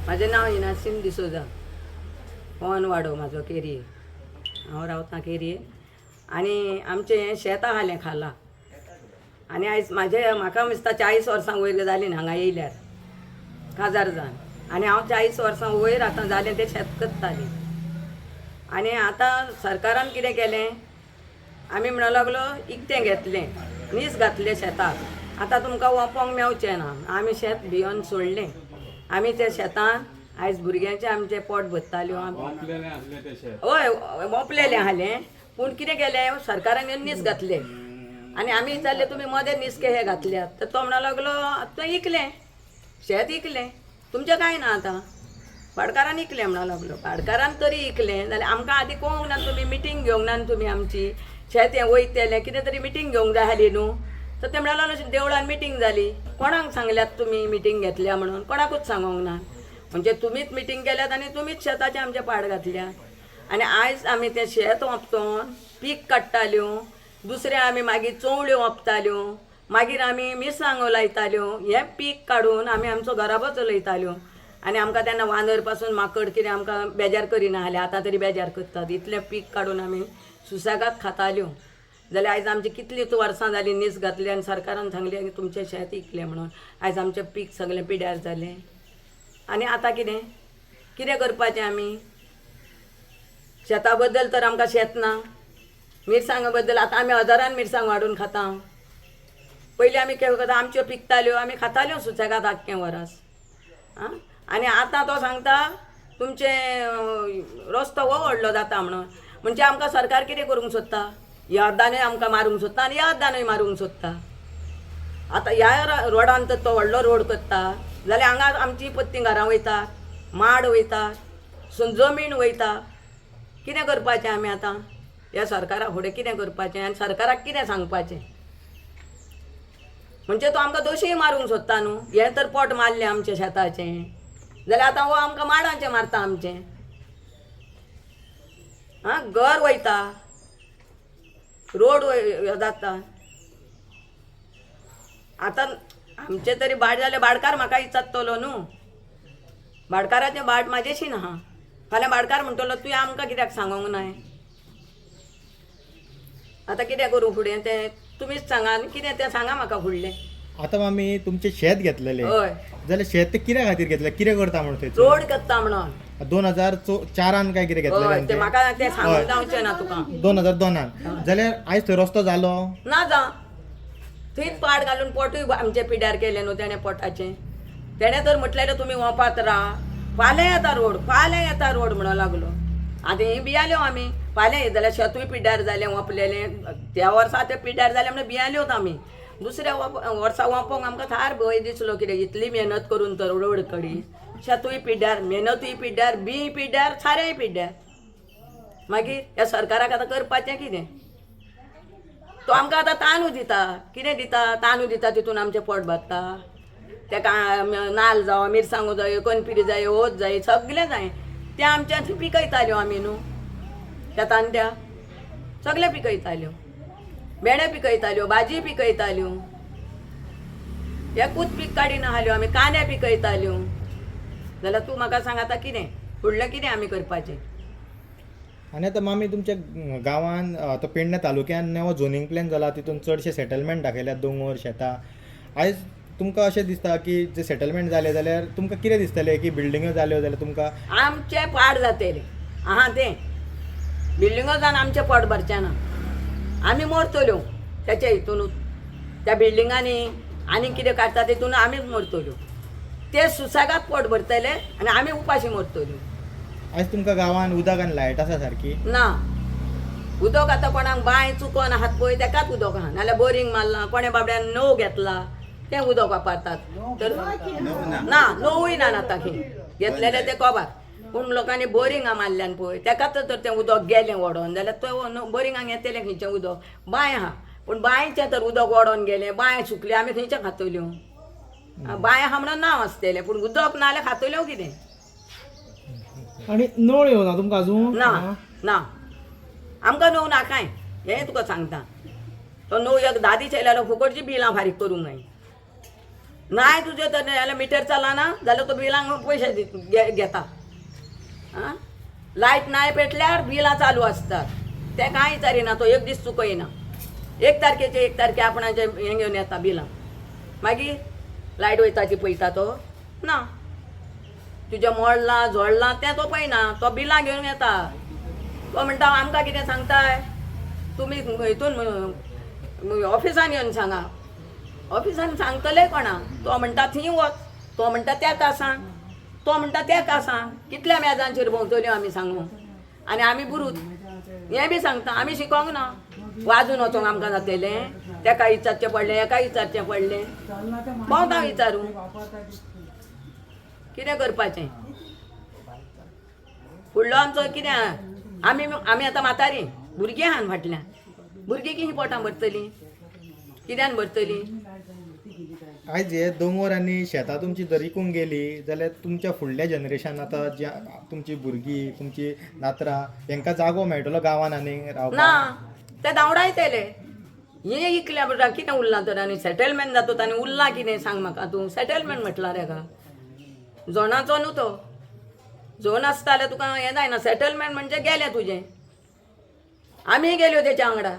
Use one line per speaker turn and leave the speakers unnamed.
म्हाजें नांव इनासीन डिसोजा. पवन वाडो म्हाजो केरये. हांव रावतां केरये आनी आमचें हें शेत आहालें खाला. आनी आयज म्हाजे म्हाका दिसता 40 वर्सां वयर जालीं हांगा येयल्यार काजार जावन. आनी हांव 40 वर्सां वयर आतां जालें तें शेत करतालें. आनी आतां सरकारान कितें केलें, आमी म्हणूंक लागलो इकतें घेतलें, नीस घातलें शेताक, आतां तुमकां वोंपोंक मेवचें ना. आमी शेत भियोन सोडलें. आमी त्या शेतान आयज भुरग्यांचें आमचें पोट भरताल्यो. हय, वोंपलेलें आसलें, पूण कितें केलें सरकारान येवन नीस घातलें. आनी आमी विचारलें तुमी मदें नीस हे घातल्यात, तर तो म्हणूंक लागलो आतां इकलें शेत, इकलें तुमचें कांय ना, आतां भाटकारान इकलें म्हणूंक लागलो. भाटकारान तरी इकलें जाल्यार आमकां आदी कोंक ना, तुमी मिटींग घेवंक ना, तुमी आमची शेत हें वयतलें कितें तरी मिटींग घेवंक जाय आसली न्हू. तर ते म्हणूंक लागलो देवळान मिटींग जाली. कोणाक सांगल्यात तुमी मिटींग घेतल्या म्हणून? कोणाकूच सांगोंक ना. म्हणजे तुमीच मिटींग केल्यात आनी तुमीच शेताचें आमचें पाड घातल्या. आनी आयज आमी तें शेत ओंपतोन पीक काडटाल्यो, दुसरें आमी मागीर चवळ्यो ओंपताल्यो, मागीर आमी मिरसांगो लायताल्यो. हें पीक काडून आमी आमचो घराबो चलयताल्यो. आनी आमकां तेन्ना वांदर पासून माकड कितें आमकां बेजार करिना आसले, आतां तरी बेजार करतात. इतलें पीक काडून आमी सुसेगाद खाताल्यो. जाल्यार आयज आमची कितलीं वर्सां जालीं नीस घातली आनी सरकारान सांगलें तुमचें शेत इकलें म्हणून. आयज आमचें पीक सगळें पिड्यार जालें. आनी आतां कितें कितें करपाचें आमी? शेता बद्दल तर आमकां शेत ना, मिरसांगा बद्दल आतां आमी हजारान मिरसांग हाडून खाता. पयलीं आमी केन्ना करता आमच्यो पिकताल्यो, आमी खाताल्यो सुसेगाद आख्खें वरस. आं, आनी आतां तो सांगता तुमचें रस्तो हो व्हडलो जाता म्हणून. म्हणजे आमकां सरकार कितें करूंक सोदता? ह्या अर्दानूय आमकां मारूंक सोदता आनी ह्या अर्दानूय मारूंक सोदता. आतां ह्या रोडान तर तो व्हडलो रोड करता जाल्यार हांगा आमची पत्ती घरां वयता, माड वयता, जमीन वयता. कितें करपाचें आमी आतां ह्या सरकारा फुडें? कितें करपाचें आनी सरकाराक कितें सांगपाचें? म्हणजे तो आमकां दोशीय मारूंक सोदता न्हू. हें तर पोट मारलें आमचें शेताचें, जाल्यार आतां हो आमकां माडांचें मारता आमचें. आं, घर वयता, रोड जाता. आतां आमचें तरी भाट जाल्यार भाटकार म्हाका विचारतलो न्हू, भाटकाराचें भाट म्हाजेशी ना. फाल्यां भाटकार म्हणटलो तुवें आमकां कित्याक सांगोंक नाय. आतां कितें करूं फुडें तें तुमीच सांगा आनी कितें तें सांगा म्हाका फुडलें.
आतां मामी तुमचें शेत घेतलेलें,
हय,
जाल्यार शेत तें कित्या खातीर घेतलें, कितें करता म्हणून थंयसर?
रोड करता म्हणून.
2004 काय कितें
हय,
घेतलेलें?
तें म्हाका तें सांगूंक जावचें ना तुका.
2002 जाल्यार आयज थंय रस्तो जालो
ना जा, थंयच पाड घालून पोटूय आमचें पिड्यार केलें न्हू तेणें पोटाचें. तेणें तर म्हटलेलें तुमी वोपात राव, फाल्यां येता रोड, फाल्यां येता रोड म्हणूंक लागलो. आतां ही भियाल्यो आमी, फाल्यां येत जाल्यार शेतूय पिड्यार जालें वोंपलेलें. त्या वर्सा तें पिड्यार जालें म्हणून भियाल्योत आमी. दुसऱ्या वर्सा वोंपोंक आमकां थार भंय दिसलो, कितें इतली मेहनत करून तर रोड कडी, शेतूय पिड्यार, मेहनतूय पिड्यार, बीं पिड्यार, सारेंय पिड्यार. मागीर ह्या सरकाराक आतां करपाचें कितें? तो आमकां आतां तांदूळ दिता, कितें दिता? तांदूळ दिता, तितून आमचें पोट भरता? तेका नाल्ल जावं, मिरसांगो जायो, कनपिरी जाय, ओत जाय, सगळें जाय. तें आमच्या थंय पिकयताल्यो आमी न्हू, शेतान त्या सगळें पिकयताल्यो, भेंडे पिकयताल्यो, भाजी पिकयताल्यो, एकूच पीक काडिना आसल्यो आमी, कांदे पिकयताल्यो. जाल्यार तूं म्हाका सांग आतां कितें फुडलें कितें आमी करपाचें?
आनी आतां मामी तुमच्या गांवान आतां पेडणे तालुक्यान नवो झोनींग प्लॅन जाला, तितून चडशे सेटलमेंट दाखयल्यात, दोंगोर शेतां. आयज तुमकां अशें दिसता की जे सेटलमेंट जाले जाल्यार तुमकां कितें दिसतलें की बिल्डिंग्यो जाल्यो जाल्यार तुमकां
आमचें पाड जातलें आहा तें बिल्डिंगो जावन आमचें पोट भरचें ना, आमी मरतल्यो तेच्या हितूनूच. त्या बिल्डिंगांनी आनी कितें काडटा तितून आमीच मरतल्यो. ते सुसेगाद पोट भरतले आनी आमी उपाशी मरतल्यो.
आयज तुमकां गांवान उदक आनी लायट आसा सारकी?
ना उदक. आतां कोणाक बांय चुकोन आहात पळय तेकाच उदक आहा, नाल्यार बोरींग मारलां कोणे बाबड्यान, नव घेतला तें उदक वापरतात. तर ना, नवूय ना आतां खंय घेतलेले ते कोबार. पूण लोकांनी बोरिंगां मारल्यान पळय तेकाच तर तें उदक गेलें वडोन, जाल्यार तो बोरिंगांक येतलें खंयचें उदक? बांय आहा, पूण बांयचें तर उदक वडोन गेलें, बांय सुकली, आमी खंयचें खातल्यो? बांय आहा म्हणून नांव आसतलें, पूण उदक ना जाल्यार खातल्यो कितें?
आनी नळ येवना तुमकां अजून?
ना ना, आमकां नव ना कांय. हें तुका सांगता, तो नव एक 10 दीस येयल्यार फुकटची बिलां फारीक करूंक जाय. नाय तुजें तर जाल्यार मिटर चलना जाल्यार तो बिलांक पयशे घेता. आं, लायट नाय पेटल्यार बिलां चालू आसतात. ते कांय विचारिना, तो एक दीस चुकयना. एक तारखेचे एक तारखे आपणाचे हें घेवन येता बिलां. मागीर लायट वयता ती पळयता तो ना, तुजें मोडलां जोडलां तें तो पळयना, तो बिलां घेवन येता. तो म्हणटा आमकां कितें सांगताय तुमी, हितून ऑफिसान येवन सांगा. ऑफिसान सांगतले कोणा? तो म्हणटा थंय वच, तो म्हणटा तेका सांग, तो म्हणटा तेका सांग. कितल्या मेजांचेर भोंवतल्यो आमी सांगू? आनी आमी बुरूत हें बी सांगता, आमी शिकोंक ना. वाजून वचोंक आमकां जातलें? तेका विचारचें पडलें, हेका विचारचें पडलें, भोंवता विचारू. कितें करपाचें फुडलो आमचो कितें आहा? आमी आमी आतां म्हातारी भुरगीं आहा फाटल्यान, भुरगीं कितें पोटां भरतलीं? कित्यान भरतलीं?
आयज हे दोंगर आनी शेतां तुमची जर इकूंक गेली जाल्यार तुमच्या फुडल्या जनरेशन आतां ज्या तुमची भुरगीं तुमची नातरां हेंकां जागो मेळटलो गांवान आनीक
ना
रावपाक?
ते धांवडायतले. हें इकल्या बरोबर कितें उरलां तर? आनी सेटलमेंट जातूत आनी उरलां कितें सांग म्हाका तूं? सेटलमेंट म्हटल्यार हेका जोणाचो न्हू तो. जोन आसता जाल्यार तुका हें जायना. सेटलमेंट म्हणजे गेलें तुजें. आमी गेल्यो तेच्या वांगडा.